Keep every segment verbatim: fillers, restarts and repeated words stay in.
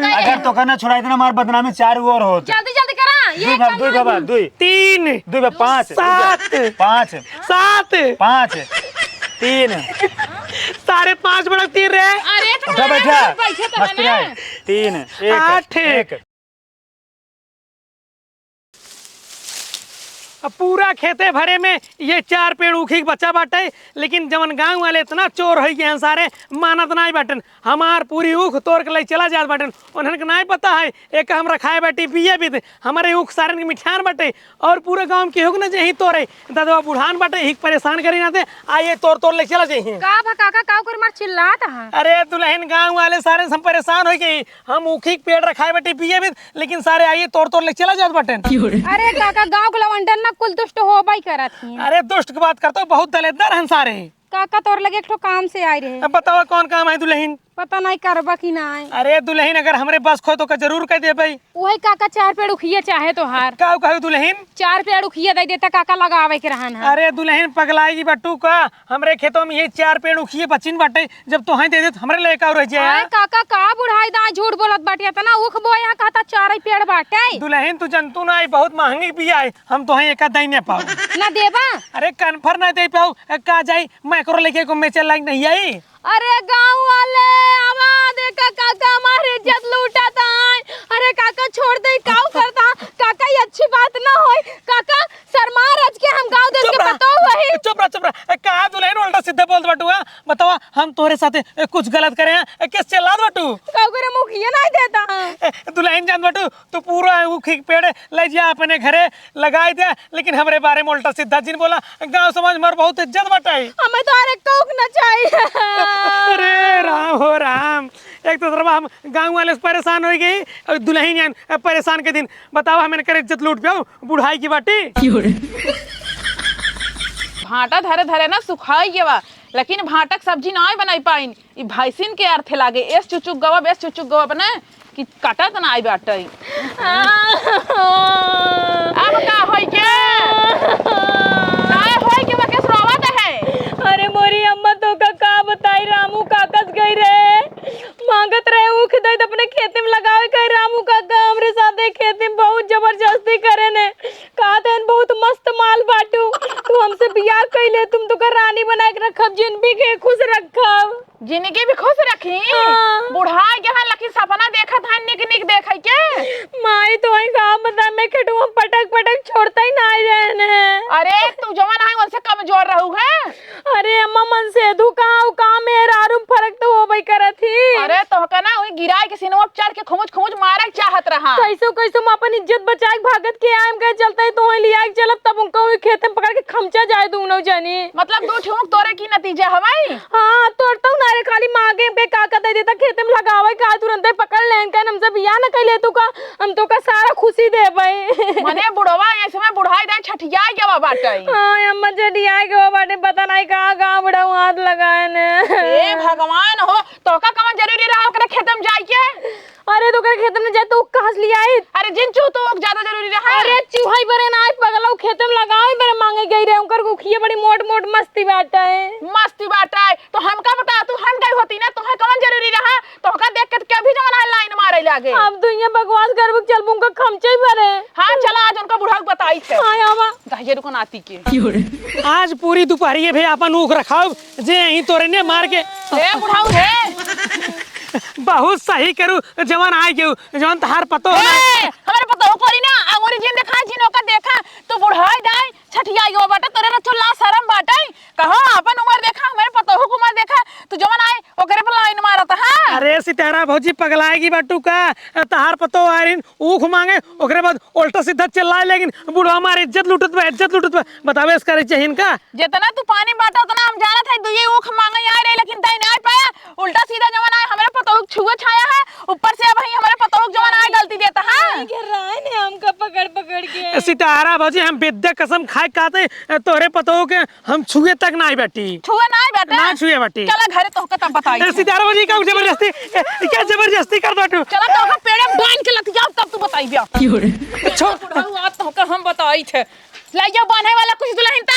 अगर तोका ना छोड़ाई देना, हमार बदनामी चारू ओर होत। जल्दी, जल्दी करा। ये दुई बा, चल दुई बा, दुई। तीन। दुई बा, पाँच। सात। पाँच। सात। पाँच। तीन। साढ़े पाँच बड़ा तीन रे। अरे, तो उठा, बैठा। बैठे तो मस्ती ना। नहीं। तीन। एक। आठ। एक। अब पूरा खेते भरे में ये चार पेड़ ऊखी के बचा बाटे, लेकिन जवन गाँव वाले इतना चोर होइ गए हैं सारे, मानत नाई बाटन। हमार पूरी ऊख तोड़ के लइ चला जात बाटन। उन्हन के नाई पता है, एक हम रखाए बाटी बिया बिद, हमरे ऊख सारन के मिठान बाटे, और पूरा गाँव में केहू के ना जेही तोरे। ददवा बुढ़ान बाटे, ही परेशान करी ना दे, आ ये तोड़ तोड़ लइ चला जेही। का भा काका, का ओकर मार चिल्लात है? अरे दुलहिन, गाँव वाले सारे से हम परेशान होइ गई, हम ऊखी के पेड़ रखाए बाटी बिया बिद, लेकिन सारे आइए तोड़ तोड़ लइ चला जात बाटेन। अरे काका, गाँव के लवंडन ना कुल दुष्ट होबइ करत ही। अरे दुष्ट के बात करत हो, बहुत दलेदर हन सारे। काका तोर लगे एक ठो काम से आए रहे। अब बतावा कौन काम है दुलहिन? पता नहीं करबा कि नाई। अरे दुलहिन, अगर हमरे बस खोए तो का जरूर कह देबे। उहे काका चार पेड़ उखिए चाहे तोहार। का कहू दुलहिन? चार पेड़ उखिए दइ देता काका, लगावे के रहन है। अरे दुलहिन, पगलाइ गई बाटू का? हमरे खेतों में ये चार पेड़ उखिए बचिन बाटे, जब तोहें दे देत हमरे लगे का रह जाए। अरे काका, का बुढ़ाई दाई झूठ बोलत बाटे, इतना ऊख बोए है, कहता चार ही पेड़ बाटे। दुलहिन, तू जनतू ना, ई बहुत महंगी बिया है, हम तोहें एका दइ न पाऊ। ना देबा? अरे कन्फर्म ना दे पाऊ, का जाई, मैं एकरो लेके को मेचे लायक नहीं आई। अरे गाँव वाले, आवा देखा काका हमार इज्जत लूटत हैं। अरे काका छोड़ दे, काऊ करता? काका ये अच्छी बात ना होई। काका शर्मा रज के हम गाँव देश चुप के रह। पतो वही। चुप रह, चुप रह। ए, का दुलहिन उल्टा सीधा बोलत बाटू, हाँ? बतावा हम तोहरे साथे, ए, कुछ गलत करे हैं? ए, किस चिल्लात बाटू? काऊ करे मुखिया नहीं देता। ए, दुलहिन जान बाटू, तू पूरा ऊखी के पेड़ लइ जा अपने घरे लगाई दे, लेकिन हमरे बारे में उल्टा सीधा जिन बोला। गाँव समाज में बहुत इज्जत बटाई। हमें तो अरे कौक न चाहिए। अरे राम हो राम, एक तो तरफ हम गाँव वाले से परेशान होइ गई, और दुलहिन यान परेशान के दिन। बतावा, हम इनकर इज्जत लूट पाओ बुढ़ाई की बाटी। भाँटा धरे धरे ना सुखाई गवा, लेकिन भाँटा के सब्जी नाई बनाई पाइन। ई भैंसिन के अर्थे लागे, एस चुचुक गवब, एस चुचुक गवब ना, कि कटत नाई बाटइ। अब का होई के? नाई होई के, वके रोवत है। अरे मोरी अम्मा, तोका का बताई, रामू काकस गई रहे, माँगत रहे ऊख दइ दे, अपने खेते में लगावे। कहे रामू काका हमरे साथे खेते में बहुत जबरदस्ती करेने, कहत हैं बहुत मस्त माल बाटू, तू हमसे बियाह कइ ले, तुम तोका रानी बनाए के रखब, जिनगी के खुश रखब। जिनगी भी खुश रखी। हाँ। बुढ़ाई गए हैं, लेकिन सपना देखत हैं निक निक देखइ के। माई, तोहई का बताई, मैं खेतवा में पटक पटक छोड़तइ नाई रहेने। अरे तू जवन है उनसे कमजोर रहू है। अरे अम्मा, मनसेधू कहाँ, उ कहाँ मेहरारू में फर्क तो होबइ करत ही। अरे तोहका ना उही गिराई के सिनवा पे चढ़ के खुमुच खुमुच मारे के चाहत रहा। कैसो कैसो हम अपन इज्जत बचाए के भागत के आएम, कहे चलते ही तोहई लियाए के चलब, तब उनका उही खेते में पकड़ के खमचा जाए दूनौ जनी। मतलब दू ठे ऊख तोरे की नतीजा हवइ? हाँ, तोड़तउ ना रे, खाली माँगे के काका दइ देता, खेते में लगावे का, तुरंते पकड़ लेन, कहन हमसे बियाह न कइ ले तू का, हम तोका सारा खुशी देबइ। मने बुढ़वा, ऐसे में बुढ़ाई दाई छठियाई गवा बाटइ। हाँ, अम्मा छठियाई गवा बाटे, पता नहीं कहाँ, कहाँ बुढ़ऊ हाथ लगाएने। ए भगवान हो, तोका कवन जरूरी रहा ओकरे खेते में जाए के? अरे, तो ओकरे खेते में जाए तो कहाँ से लियाई? अरे, जिन चूह तो ओक ज्यादा जरूरी रहा। अरे, चूहई बरे ना आए पगला, उ खेते में लगावे बरे माँगे गई रहे, उनकर उखिया बड़ी मोट मोट मस्ती बाटइ। मस्ती बाटइ, तो हमका बता, तू हम गई होती ना, तोहे कवन जरूरी रहा? तोहका देख के तो केहू भी जवन है लाइन मारे लागे। अब तू ये बकवास करबू, चलबू उनका खमचई भरे। हाँ, चला, आज उनका बुढ़ऊ के बताई थे। हाँ, आवा। दहिजरू को नाती के। आज पूरी दुपहरिये भे आपन ऊख रखाउ, जे यहीं तोरे ने मार के। ए बुढ़ऊ रे। बहुत सही करू, जवन आइ गयू, जवन तहार पतो है। ए, हमरे पतोह कोरी ना, अंगूरी जिन देखा, जिन ओका देखा, तू बुढ़ाई दाई, छठियाई गो बाटे, तोरे रचो ला शरम बाटे। कहो, आपन उमर देखा, हमरे पतोहू के उमर देखा, तू जवन आए, ओकरे पर लाइन मारत, हाँ? अरे सितारा भौजी, पगलाएगी बाटू का? तहार पतोह आरिन ऊख माँगे, ओकरे बाद उल्टा सीधा चिल्लाए लेकिन, बुढ़वा हमार इज्जत लूटत बा, इज्जत लूटत बा। बतावे इसका रही चाहिए इनका? जितना तू पानी बाटा, उतना हम जानत है, दुइये ऊख माँगे आए रहे, लेकिन दे ना पाया। उल्टा सीधा जवन आए, हमरे पतोहू के छुए छाया है, ऊपर से अब ही हमरे पतोहू के जवन आए गलती देता, हाँ? घेर रहा है ने हमका पकड़ पकड़ के। सितारा भौजी, हम विद्या कसम खाए कहते, तोहरे पतोहू के हम छुए तक नाई बाटी। छुए नाई बाटे? ना छुए बाटी। चला घरे तोहका तब बताई ए, थे। सितारा भौजी, का जबरदस्ती, ए, क्या जबरदस्ती कर बाटू? चला तोहका पेड़े में बांध के लतियाओ तब तू बताई बिया। की हो रे? छोड़। बुढ़ऊ, आज तोहका हम बताई थे। ले जाओ बांधे वाला कुछ दुलहिन ता।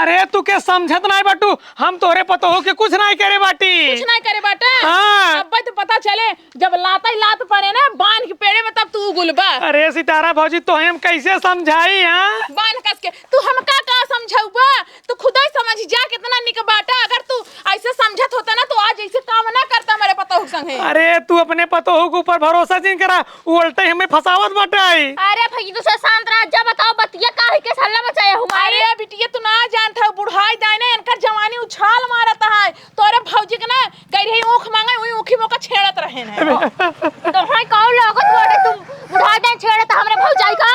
अरे तू के समझत नाहीं बाटू, हम तोहरे पतोहू के कुछ नाहीं करे बाटी। कुछ नाहीं करे बाटे? हाँ। अब्बे तो पता चले, जब लाता ही लात पड़े ना बांध के पेड़े में, तब तू उगुलबा। अरे सितारा भौजी, तोहे हम कैसे समझाई, हाँ? बांध कस के तू हमका का समझाउबा? तू खुदै समझ जा, कितना निक बाटा। अगर तू ऐसे समझत होता ना, तो आज ऐसे काम ना करता हमरे पतोहू के संगे। अरे, तू अपने पतोहू के ऊपर भरोसा जिन करा, उ उल्टे हमें फंसावत बाटे। अरे भौजी, तू से शांत रह जा, बताओ बतिया काहे के हल्ला मचाए हो हमारे? अरे बिटिया, तू ना जानत हो, बुढ़ाई दाई ना, इनकर जवानी उछाल मारत है। तोरे भौजी के ना गई रही ऊख मांगे, वही ऊखी मोका छेड़त रहे हैं। तो है कौन लागत बाटे तुम बुढ़ा जाए छेड़े तो हमरे भौजाई का?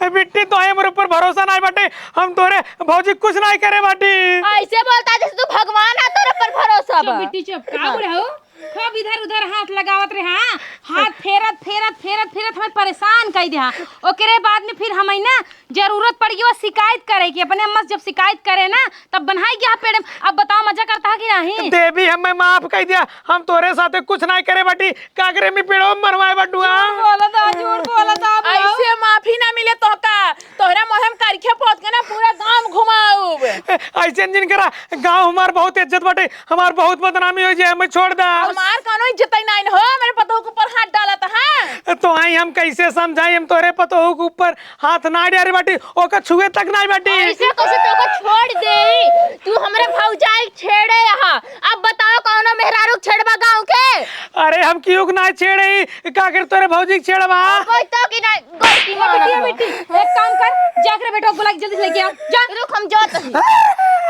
ए बिट्टी, तो हमरे ऊपर भरोसा नाहीं बाटे, हम तोरे भौजी कुछ नाहीं करे बाटी। ऐसे बोलता जैसे तू भगवान है, तोरे पर भरोसा चुप बा। बिट्टी चुप, का बुढ़ऊ? खूब इधर उधर हाथ लगावत रहे, हाँ? हाथ फेरत फेरत फेरत फेरत हमें परेशान कर दे, हाँ। ओकरे बाद में फिर हमें ना जरूरत पड़ गई बा शिकायत करे की। अपने अम्मा से जब शिकायत करे ना, तब बन्हाई गया पेड़ में। अब बताओ, मजा करता है कि नहीं? देवी, हमें माफ कर दिया, हम तोरे साथे कुछ नाहीं करे बाटी। काकरे में पेड़वा मरवाए बाटू, हाँ? झूठ बोलत है, झूठ बोलत है, बुढ़ऊ। ऐसे माफी ना मिले तोहका, तोहरा मोहे में करिखे पोत के ना पूरा गांव घुमाउब। ऐसे जिन करा, गांव हमार बहुत इज्जत बाटे, हमार बहुत बदनामी हो जाए, हमें छोड़ दा। हमार कौनो इज्जत ही नाहीं हो, मेरे पतोह के ऊपर हाथ डालत है। तो आई हम कैसे समझाई, हम तोरे पतोह के ऊपर हाथ ना डारे बाटी, ओका छुए तक ना बाटी। ऐसे कैसे तोका छोड़ दे? तू हमरे भौजाई छेड़े यहाँ। अब बताओ कौनो मेहरारू छेड़बा गाँव के? अरे हम क्यों ना छेड़े, का कर तोरे भौजी के छेड़बा? कोई तो की ना गलती ए, माना बिटिया, तो। बिटी, एक काम कर, जा कर बेटा बुला के जल्दी से लेके आ। जा। रुक, हम जात हई।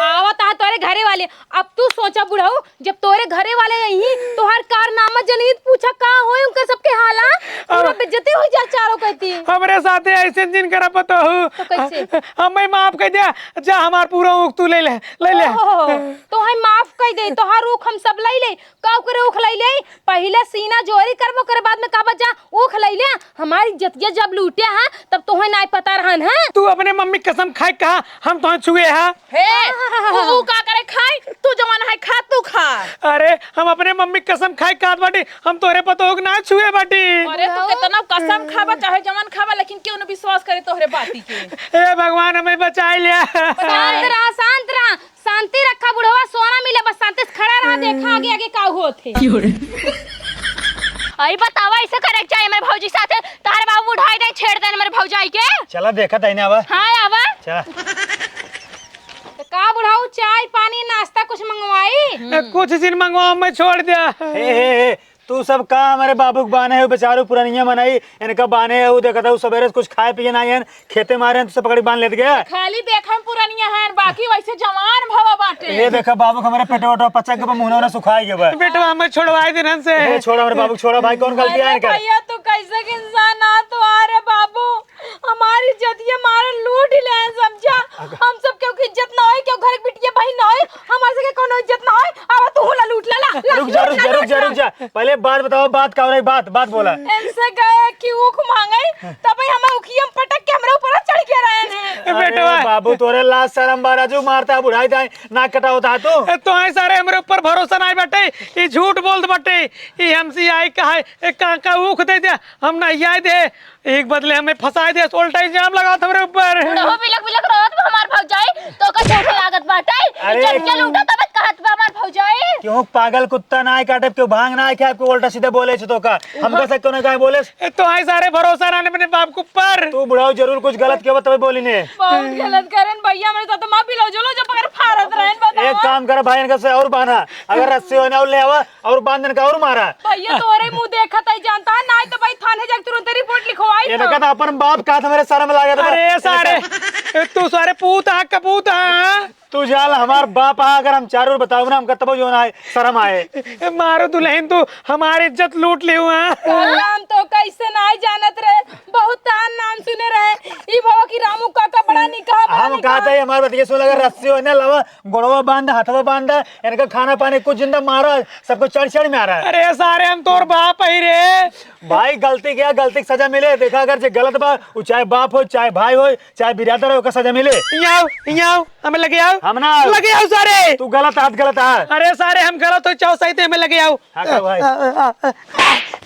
आवत है तोरे घरे वाले। अब तू सोचा बुढ़ऊ, जब तोरे घरे वाले यही तोहार कारनामा जनीत पूछा का होए उनकर सबके हाला? पूरा अब बेइज्जती हो जा चारों कहती। हमरे साथे ऐसे जिन करा पतोहू। तो कैसे? हमें माफ कर दिया, जा हमार पूरा ऊख तू ले ले, ले ले। ओहो, तो है माफ कर दे, तोहार ऊख हम सब ले ले। का ओकरे ऊख लइले? पहिले सीना जोरी करबो, ओकरे बाद में कहबा जा ऊख लइले। हमारी इज्जतिया जब लूटे हैं, तब तोहे नाय पता रहन है। तू अपने मम्मी कसम खाए कहा हम तोहे छुए हा? हे, ऊ, ऊ का करे खाई? तू जवन है खा, तू खा। अरे, हम अपने मम्मी कसम खाए कहत बाटी, हम तोहरे पतोह के ना छुए बाटी। अरे, तू कितना कसम खाबा, चाहे जवन खाबा, लेकिन क्यों न विश्वास करे तोहरे बाती के। हे भगवान, हमें बचाई लिया। शांत रहा, शांत रहा। शांति रखा बुढ़वा, सोना मिले, बस शांति से खड़ा रहा, देखा आगे आगे का होत है। क्यों रे? आई बतावा, ऐसे करे के चाहिए हमरे भौजी के साथे? तोहरे बाबू बुढ़ाई दे, छेड़ दे हमरे भौजाई के। चला देखा तैने आवा। हाँ आवा। चला। तो का बुढ़ऊ, चाय पानी नाश्ता कुछ मंगवाई? ए, कुछ जिन मंगवा, मैं छोड़ दिया। हे, हे, हे, तू सब का हमरे बाबू के बाने है, बेचारू पुरनिया मनई, इनका बाने है, वो देखत है, वो सबेरे से कुछ खाए पिए ना है, खेते मारे हैं, तो सब पकड़ी बांध लेत गया। खाली देखम पुरनिया है, बाकी वैसे जवान भवा बाटे। ये देखा बाबू के हमरे पेटवा वेटवा पचक के बा, मुंहवा ना सुखाई के बा। बेटवा हमें छोड़वाई दे इनसे। ए, छोड़ा हमरे बाबू के, छोड़ा भाई, कौन गलती है अरे इनकर? भैया, तू कैसे के इंसान आ, तू आ रे बाबू, हमारी इज्जतिया मारे लूट ले समझा। हम सब केहू की इज्जत ना होई, केहू घर के बिटिया बहिन ना होई, हमारे से के कोनो इज्जत ना होई। आवा तू ला लूट ला, ला, ला, रुक जा, लूट रुक ला, जा, रुक लूट जा, ला। रुक जा। पहले बात बतावा, बात का हो रही, बात, बात बोला। इनसे कहे कि ऊख मांगे, तब ही हमें उखिया में पटक के हमरे ऊपर चढ़ के रहे हैं। अरे बेटवा। बाबू, तोरे लाज शरम बा राजू, मारता बुढ़ाई दाई, नाक कटा होता तू। ए, तो है सारे हमरे ऊपर भरोसा नहीं बाटे, ई झूठ बोलत बाटे, ई हमसे आई कहा, ए, का, का ऊख दे दे, हम नहीं आई दे। एक बदले हमें फंसाए दे, उल्टा इल्जाम लगावत हमरे ऊपर। बुढ़ऊ बिलक बिलक रोवत बा हमार भौजाई, तो का झूठ लागत बाटे। अरे। चल के लूटा तब कहत बा हमार भौजाई। क्यों पागल कुत्ता ना है काटे, क्यों भांग ना है क्या, आपको उल्टा सीधा बोले छे तो का? हमका से क्यों ना काहे बोले? ए, तो आई सारे भरोसा रहने अपने बाप के ऊपर। तू बुढ़ऊ जरूर कुछ गलत किया तभी बोली ने। बहुत गलत करन भैया, हमरे साथ माँ पिलो जो लो जो पकड़ फारत रहन, बतावा। एक काम कर भाई, इनका से और बांधा, अगर रस्सी होने और ले आवा, और बांधन का और मारा। भैया तोरे मुंह देखत ही जानता है, नाहीं तो भाई थाने जाके तुरंत रिपोर्ट लिखवाई ये तो। देखा था अपन बाप का, तो मेरे शर्म लागत बा। अरे सारे, तू सारे पूत हा, कपूत हा। तू जाल हमार बाप हा, अगर हम चारों बताओ ना, हमका तब जो ना आए, शर्म आए। ए, मारो दुल्हन, तू हमारी इज्जत लूट ले हुआ। कल हम तो कैसे नाहीं जानत रहे, बहुत तान नाम सुने रहे। ई भवा की रामू काका बड़ा निकाह, बड़ा हम निकाह। कहते हैं, हमारे बतिया सुन, अगर रस्सी होने लावा, गोड़वा बांध, हथवा बांध, इनका खाना पानी कुछ जिंदा मारा, सबको चढ़ चढ़ में आ रहा है। अरे सारे, हम तोर बाप ही रे। भाई, गलती किया, गलती की सजा मिले। देखा, अगर जे गलत बा, वो चाहे बाप हो, चाहे भाई हो, चाहे बिरादर हो, ओकर सजा मिले। यहाँ आओ, यहाँ आओ, हमें लगे आओ। हम ना आओ। लगे आओ सारे। तू गलत हाथ, गलत हाथ। अरे सारे, हम गलत हो, चाहो सही, तो हमें लगे आओ। हाँ, कहो भाई।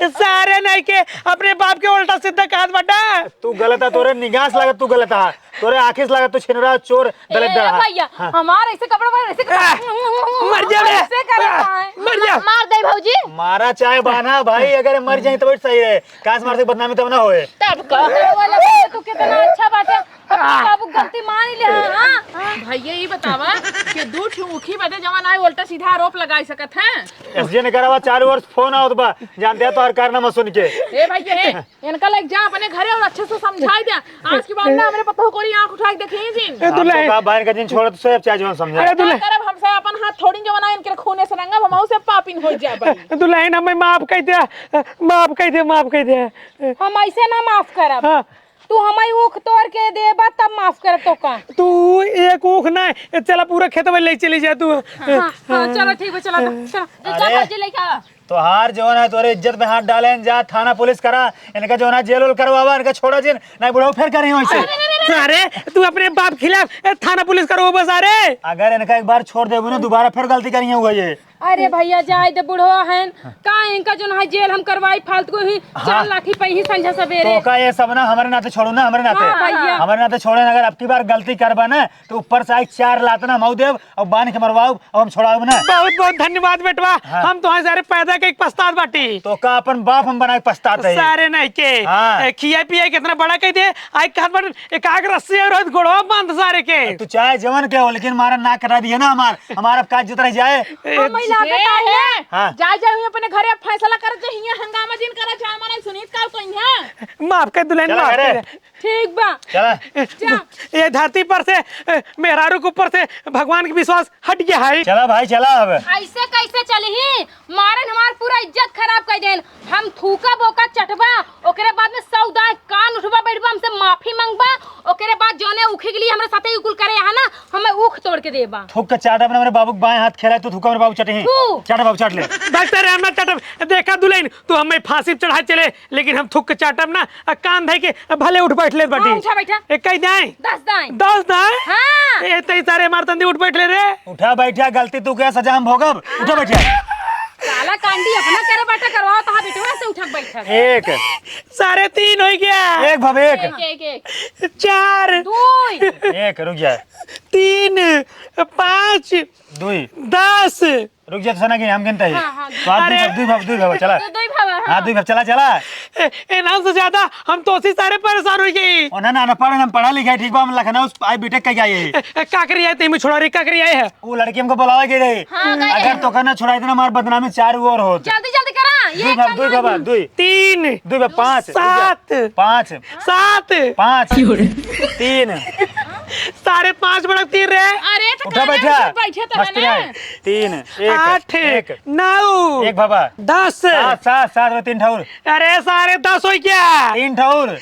सारे नहीं के अपने बाप के उल्टा सीधा कहत बाटा। तू गलत है, तोरे निगाह से लागत तू गलत है। तोरे आँखी से लागत तू छिनरा, चोर, ए, दलिद्दर है। भैया, हाँ। हमार ऐसे कपड़ा पहन, ऐसे कपड़ा, आह, मर जा बे। ऐसे करता है। मर जा। मार दे भौजी। मारा चाहे बान्हा भाई, अगर मर जाए तो सही रहे। काश मार से बदनामी तब ना होए। तब का? वाला भैया तू कितना अच्छा बाटे। अपने बाबू गलती मान ले, हाँ? भैया, ई बतावा कि दू ठो ऊखी बदे जवन आए, उल्टा सीधा आरोप लगाई सकत हैं। एसडीएन करावा, चार वर्ष फोन आवत बा, जानते हैं तोहर कारनामा सुन के। ए भैया, ए, इनका लेके जा अपने घरे और अच्छे से समझाई दे। आज के बाद ना हमरे पतोह कोरी आँख उठा के देखिए जिन। ए, हम तो दुल्हन। का बाहर का जिन छोड़त से अब चाहे जवन समझा। अरे, का दुल्हन। करब हमसे अपन हाथ थोड़ी जवन आए इनके खूने से रंगब, हमहू से पापिन हो जाब। ए, दुल्हन, हमें माफ कह दे, माफ कह दे, माफ कह दे। हम ऐसे ना माफ करब। हाँ। तू हमारी ऊख तोड़ के देबा तब माफ करब तो का। तू एक ऊख ना, ए, चला पूरा खेतवा ले चली जा तू। हाँ, हाँ, चलो ठीक बा, चला तो, चलो। जा अरे, भौजी लेके आ। तोहार जवन है, तोरे इज्जत में हाथ डाले हैं, जा थाना पुलिस करा, इनका जवन है जेल उल करवावा, इनका छोड़ा जिन, नहीं बुढ़ऊ फिर करी वैसे। अरे, अरे, अरे, तू अपने बाप खिलाफ, ए, थाना पुलिस करो बस, अरे। अगर इनका एक बार छोड़ देबू ना, दोबारा फिर गलती करी हुआ ये। अरे भैया, जाए दे, बुढ़वा हैं, का इनका जवन है जेल हम करवाई, फालतू ही हाँ। चार लाठी पे ही संझा सवेरे। तो का ये सब ना हमारे नाते छोड़ो ना, हमारे नाते। हाँ भैया। हमारे नाते छोड़े ना, अगर अब की बार गलती करबा ना, तो ऊपर से आई चार लात ना मऊ देब, और बांध के मरवाओ, अब हम छोड़ाओ ना। बहुत बहुत धन्यवाद बेटवा, हाँ। हम तोहार सारे पैदा के एक पछतात बाटी। तो का अपन बाप हम बनाए पछतात है? सारे नहीं के। हाँ। ए, खिया पिया कितना बड़ा कह दे, आई कहत बाटन, एक आग रस्सी और गोड़वा बांध सारे के। तू चाहे जवन के हो, लेकिन हमारा नाक कटा दिया ना हमार, हमारा अब का इज्जत रह जाए। ए, हम ही लागत ए, आई है। हाँ। जा, जा, वहीं अपने घरे अब फैसला कर, जे हियां हंगामा जिन करा, जा, हमारा सुनीत का कहीं है। माफ कर दुल्हन, चला माफ घरे। कर। ठीक बा। चला। जा। ये धरती पर से, ए, मेहरारू के ऊपर से भगवान के विश्वास हट गया है। चला भाई, चला अब। ऐसे कैसे चली? मारन हमार पूरा इज्जत खराब कर देन। हम थूका बोका चटबा, ओकरे बाद में सौ दाएं कान उठबा, बैठबा, हमसे माफी मांगबा, ओकरे बाद जौने उखे के लिए हमरे साथे ई कुल करे यहाँ ना, हमें ऊख तोड़ के देबा। थूक के चाटब ना, मेरे बाबू के बाएं हाथ खेला है, तू थूका मेरे बाबू चटही। थू। चाट बाबू, चाट ले। डॉक्टर, हम ना चाटब। देखा दुल्हन, तू हमें फांसी पे चढ़ा चले, लेकिन हम थूक के चाटब ना, आ कान धइ के भले उठ बैठ लेत बाटी। हाँ, उठा बैठा। ए, कई दाएं? दस दाएं। दस दाएं? हाँ। ए, तई सारे मार तंदी उठ बैठ ले रे। उठा बैठा, गलती तू के, सजा हम भोगब। उठा बैठा। काला कांडी अपना करे बाटा करवाओ, तहाँ बिटवा से उठक बैठक। एक। सारे तीन होइ गया। एक भब एक। एक, एक, एक। चार। दुई। एक, रुक जा। तीन, पाँच, दुई। दस। रुक जा, तो सना के हम गिनता ही। हाँ, हाँ, तो आप अरे। दुई भब, दुई भब, दुई भब, चला। तो दुई भब, हाँ। हाँ, दुई भब, चला, चला। ए, ए, नाम से ज्यादा हम तो उसी सारे परेशान होइ गई। उन्हें ना, ना पढ़े, हम पढ़ा लिखा है, ठीक बा, हम लखनऊ से आई बीटेक कइके आई है। ए, ए, का करी आए, तेमे छोड़ा रे, का करी आए है? वो लड़की हमको बुलावे के रहे। हाँ, गए। अगर तो करना छोड़ा इतना हमार बदनामी चार ओर होत। जल्दी, जल्दी करा, ये दुई भब, दुई भब, दुई। तीन। दुई भब, पाँच। सात। पाँच। सात। पाँच। तीन। सारे पाँच बड़ा तीन रे। अरे, तो उठा काहे बैठा। उठा बैठे तो मस्ती है ना। नहीं। तीन, एक, आठ, एक। नौ, एक बाबा। दस। सात, सात, सात में तीन ठौर। अरे, सारे दस होइ गया। तीन ठौर।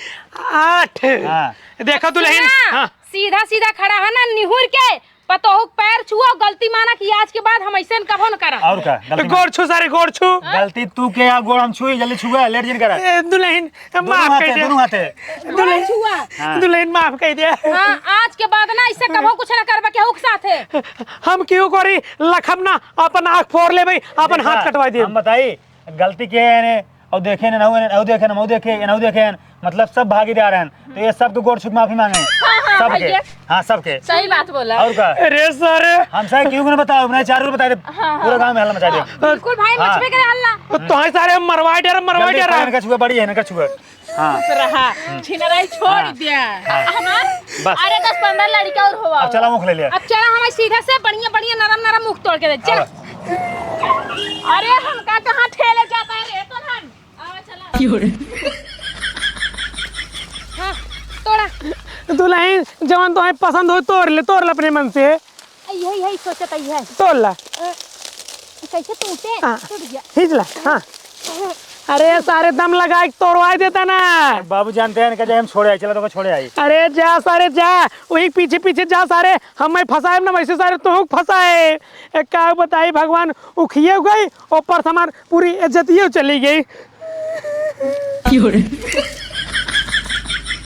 आठ। हाँ। देखो दुल्हन। सुना, हाँ। सीधा, सीधा खड़ा है ना, निहुर के पतोहू के पैर छुआ, गलती माना कि आज के बाद हम ऐसे कभो न करब। और का? गलती गोड़ छू सारे, गोड़ छू। गलती तू के, या गोड़ हम छुई, जल्दी छुआ, लेट जिन करा। ए, दुल्हन, दोनों माफ हाथे, कर दे। दोनों हाथे। दुल्हन, छुआ। हाँ। दुल्हन, माफ कर दे। हाँ, आज के बाद ना ऐसे कभो कुछ ना करबा केहू के साथे। हम क्यों करी, लखम ना, अपन आँख फोड़ लेबे, अपन हाथ कटवा दे। हम बताई, गलती के है ने, और देखे ने, नहु ने, नहु देखे ने, मऊ देखे, नहु देखे ने, मतलब सब भागीदार हैं। तो ये सबके गोड़ छू के माफी मांगे। हाँ, हाँ, सबके। भैया। हाँ, सबके। सही बात बोला। और का? अरे सर। हम सर क्यों को ना बताओ, मैं चारों को बता दे। हाँ, हाँ। पूरा गांव में हल्ला मचा दे। हाँ, बिल्कुल भाई, हाँ। मचबे करे हल्ला। तो तुम्हारे सारे मरवा डर, मरवा जल्दी डर। इनका छुआ, बड़ी है, इनका छुआ। हाँ। रहा। हम्म। छिनराई छोड़ हाँ। दिया। हाँ। हमार? बस। अरे दस पन्द्रह लड़का और हुआ अब चला होगा। मुख ले लिया। अब चला हमें सीधा से बढ़िया बढ़िया नरम नरम मुख तोड़ के दे। चल। अब। अरे हमका कहाँ ठेले जाता है रे तो हम। आवा चला। क्यों रे? हाँ, तोड़ा। दुल्हन जवन तोहे पसंद हो तोड़ ले, तोड़ ले अपने मन से। यही, यही सोचत है, यही। तोड़ ला। अ, कैसे टूटे? हाँ। टूट गया। खींच ला, हाँ। अरे सारे दम लगा के तोड़वाई देता ना। बाबू जानते हैं इनका, जब हम छोड़े आई, चला तो छोड़े आई। अरे जा सारे जा, वही पीछे पीछे जा सारे, हमें फंसाए ना वैसे सारे तुहूँ फंसाए। एक का बताई भगवान, उखिए गई, ऊपर से हमार पूरी इज्जतियो चली गई। क्यों रे?